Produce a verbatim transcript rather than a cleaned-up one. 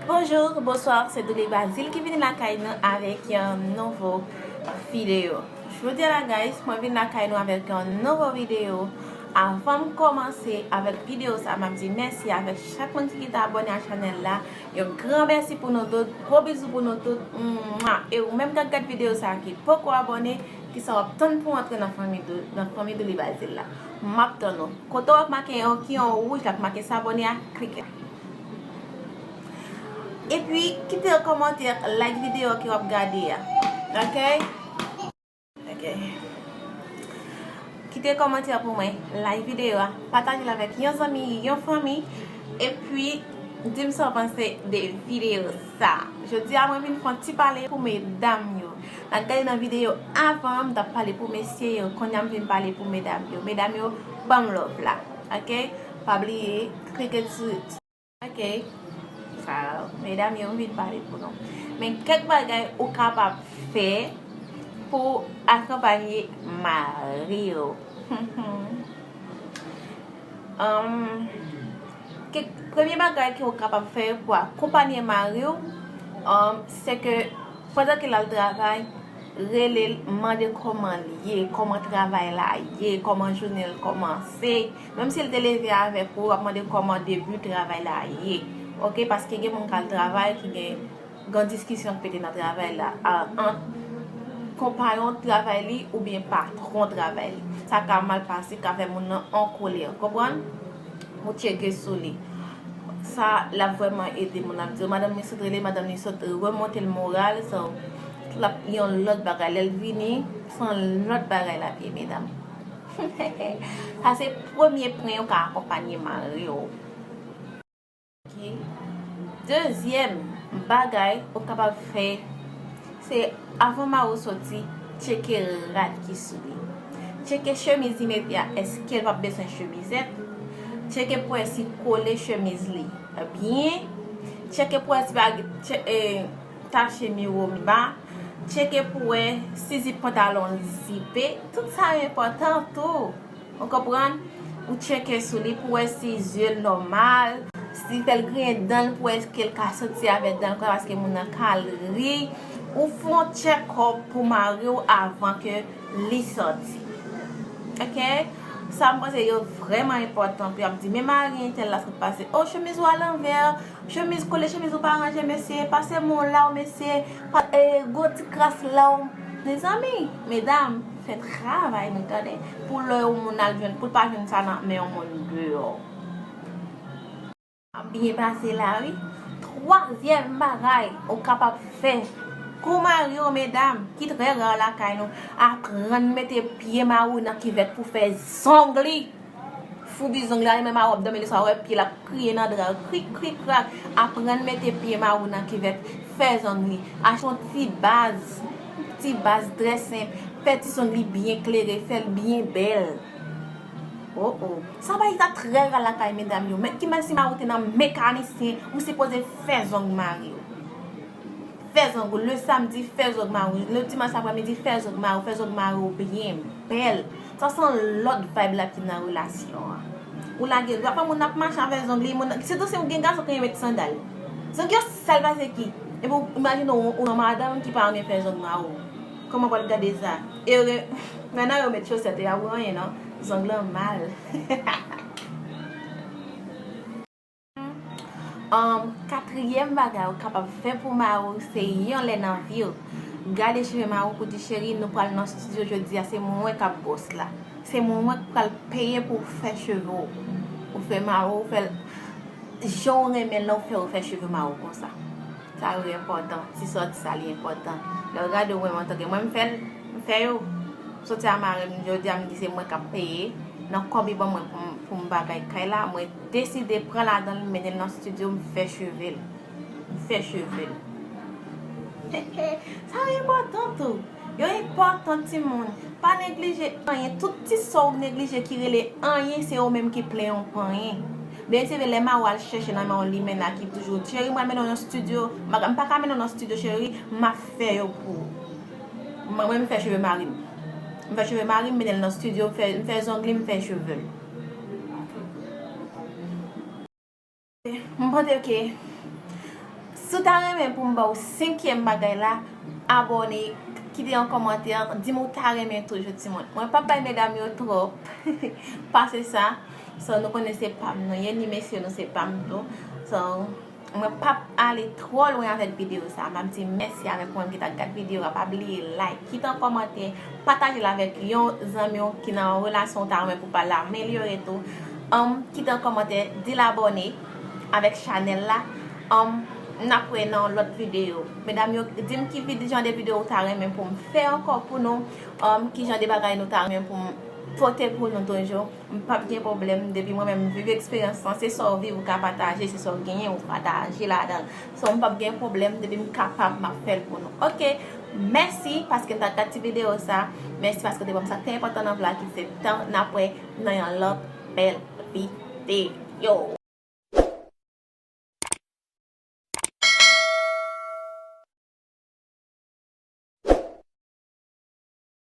Bonjou, bonswa, se Doulé Bazil ki vini lakay nou avèk yon nouvo videyo. Jodi a la, guys, mwen vin lakay nou avèk yon nouvo videyo. Avan m kòmanse avèk videyo sa, m ap di mèsi avèk chak moun ki kite abòne a chanèl la. Yon gran mèsi pou nou tout, gwo bizou pou nou tout. Mwa! E ou menm k ap gad videyo sa ki poko abòne, kisa w ap tann pou antre nan fanmi Dou-, nan fanmi Doulé Bazil la? M ap tann ou. Kote w ap make yon ki yon wouj la, k make s'abonner a, klike. Epi, kite yon kòmantè, like videyo ke w ap gade a. Ok? Ok. Kite kòmantè pou mwen, like videyo a, pataje l avèk yon zanmi, yon fanmi, epi di m sa w panse de videyo sa. Jodi a, mwen vin fè yon ti pale pou medam yo. N ap gade nan videyo avan, m t ap pale pou mesye yo. Kounye a, m vin pale pou medam yo. Medam yo, ban m love la. Ok? Pa bliye, klike sou Ok. Sa, medam yo, m vin pale pou nou. Men kèk bagay ou kapab fè pou akonpanye mari w. Um, kèk, premye bagay ke ou kapab fè pou akonpanye mari w, um, se ke pandan ke l al travay, rele l, mande kòman l ye, kòman travay la ye, kòman jounen l kòmanse. Menm si l te leve avèk ou, w ap mande kòman debi travay la ye. Ok, paske gen moun k al travay ki gen, gen diskisyon k pete nan travay la, a, ant konpayon travay li oubyen patwon travay li. Sa ka mal pase, ka fè moun nan an kolè. Konprann? Ou tcheke sou li. Sa, l ap vrèman ede moun. L ap di, madanm li sot rele, madanm li sot remonte l moral. So, l ap yon lòt bagay. Lè l vini, se yon lòt bagay l ap ye, medam. Sa se premye pwen ou ka akonpanye mari w. Ok. Dezyèm bagay ou kapab fè, se avan mari w soti, tcheke rad ki sou li. Tcheke chemiz li mete a, èske l p ap bezwen chemizèt? Tcheke pou wè si kole chemiz li byen. Tcheke pou wè si pa gen, tche-, eh, tache miwo miba. Tcheke pou wè si zip pantalon l zipe. Tout sa yo enpòtan tou. Ou konprann? Ou tcheke sou li pou wè si zye l nòmal, si fè l griyen dan l pou wè èske l ka soti avèk dan l ankò, paske moun nan ka al ri. Ou fè yon tchèkòp pou mari w avan ke li sòti. Ok? Sa m panse yo vrèman enpòtan pou y ap di, men mari entèl la sot pase, o, chemiz ou alanvè, chemiz kole, chemiz ou pa ranje, mesye, pase men w la w, mesye, pa, e, gwo ti kras la w. Mezanmi, medam, fè travay nou, tande, pou lè yon moun al jwenn, pou l pa jwenn sa nan men yon moun deyò. Ap byen pase la, wi. Twazyèm bagay ou kapab fè pou mari w, medam, ki trè ra lakay nou, aprann mete pye mari w nan kivèt pou fè zong li. Foubi zong li, ale menm a w ap dòmi le swa, w ap wè pye l ap kriye nan dra, krik, krik, krak. Aprann mete pye mari w nan kivèt, fè zong li. Achte yon ti baz, ti baz trè senp, fè ti zong li byen klere, fè l byen bèl. Oh, oh. Sa bagay sa trè ra lakay medam yo. Men ki menm si mari w te nan mekanisyen, ou sipoze fè zong mari w. Fè zong ou. Le samdi, fè zong mari w. Le dimanch aprèmidi, fè zong mari w. Fè zong mari w byen bèl. Sa se yon lòt vibe la ki nan relasyon an. Ou lage, w ap wè moun ap mache avè zong li, moun, sitou si w gen gason ki renmen met sandal. Zong yo sal pase ki. Epi w imajine w, w yon madanm ki pa renmen fè zong mari w. Kòman w pral gade sa? E yo gen, men nan yo met chosèt, yo ap ranyen non. Zong lan mal. Um, katriyèm bagay ou kapab fè pou mari w, se yon lè nan vi w, gade cheve mari w pou di, cheri, nou pral nan estidyo jodi a, se mwen k ap bòs la. Se mwen k pral peye pou w fè cheve w. Ou fè mari w fè l jan w renmen l, lè w fè, ou fè cheve mari w konsa. Sa yo enpòtan. Ti sòti sa, li enpòtan. Lè w gade w menm antanke mwen, m fè l, m fè yo. Soti a mari m, jodi a m di se mwen k ap peye. Nan kòb li ban mwen pou m, pou m bagay kay la, mwen deside pran ladan l, m mennen l nan estidyo, m fè cheve l. M fè cheve l. Sa yo enpòtan tou. Yo enpòtan, timoun. Pa neglije anyen. Tout ti sa w neglije ki rele anyen, se ou menm ki plen yon panyen. Byen, se vre, lè mari w al chèche nan men yon limena ki toujou, cheri, m pral mennen w nan estidyo. M pa, m pa ka mennen w nan estidyo, cheri, m ap fè yo pou ou. Mwen, mwen, m fè cheve mari m. M fè cheve mari m, mennen l nan estidyo, m fè, m fè zong li, m fè cheve l. M panse ke Si w ta renmen pou m ba w senkyèm bagay la, abòne, kite yon kòmantè, di m ou ta renmen toujou, timoun. Mwen p ap bay medam yo twòp pase sa. So, nou konnen se pa m nou ye, ni mesye nou se pa m tou. So, mwen p ap ale twò lwen avèk videyo sa. M ap di mèsi avèk ou menm ki t ap gad videyo a. Pa bliye like, kite yon kòmantè, pataje l avèk yon zanmi w ki nan yon relasyon ou ta renmen pou pa l amelyore tou. Um, kite yon kòmantè, di l abòne avèk chanèl la. Um, n ap wè nan yon lòt videyo. Medam yo, di m ki vid-, jan de videyo ou ta renmen pou m fè ankò pou nou. Um, ki jan de bagay nou ta renmen pou m pote pou nou toujou. M p ap gen pwoblèm. Depi mwen menm m viv eksperyans lan, se sa w viv ou ka pataje, se sa w genyen ou pataje ladan l. So, m p ap gen pwoblèm, depi m kapab, m ap fè l pou nou. Oke, mèsi paske n t ap gad ti videyo sa. Mèsi paske w te ban m sa k te enpòtan nan vi la, ki se tan. N ap wè nan yon lòt bèl videyo.